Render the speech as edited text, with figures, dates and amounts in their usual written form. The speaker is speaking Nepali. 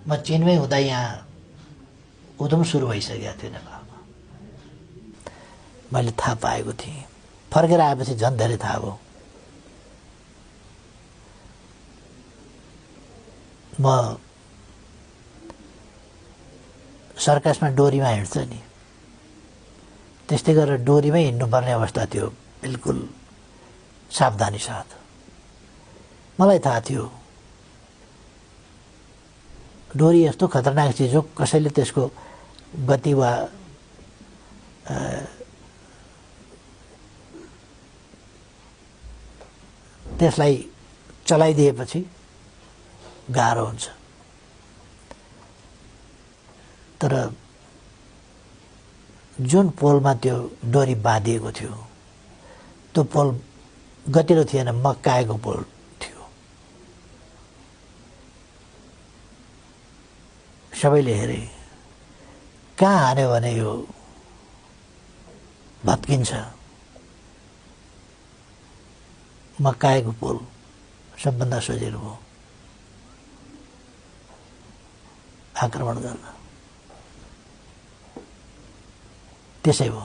म चिनमै हुँदा यहाँ उद्यम सुरु भइसकेको थियो नेपालमा। मैले थाहा पाएको थिएँ। फर्केर आएपछि झन् धेरै थाहा भयो। म सर्कसमा डोरीमा हिँड्छ नि, त्यस्तै गरेर डोरीमै हिँड्नुपर्ने अवस्था थियो, बिल्कुल सावधानी साथ। मलाई थाहा थियो डोरी यस्तो खतरनाक चिज हो, कसैले त्यसको गति वा त्यसलाई चलाइदिएपछि गाह्रो हुन्छ। तर जुन पोलमा त्यो डोरी बाँधिएको थियो त्यो पोल गतिलो थिएन, मक्काएको पोल थियो। सबैले हेरे, कहाँ हान्यो भने यो भत्किन्छ। मक्काएको पोल सबभन्दा सजिलो हो आक्रमण गर्न। त्यसै हो।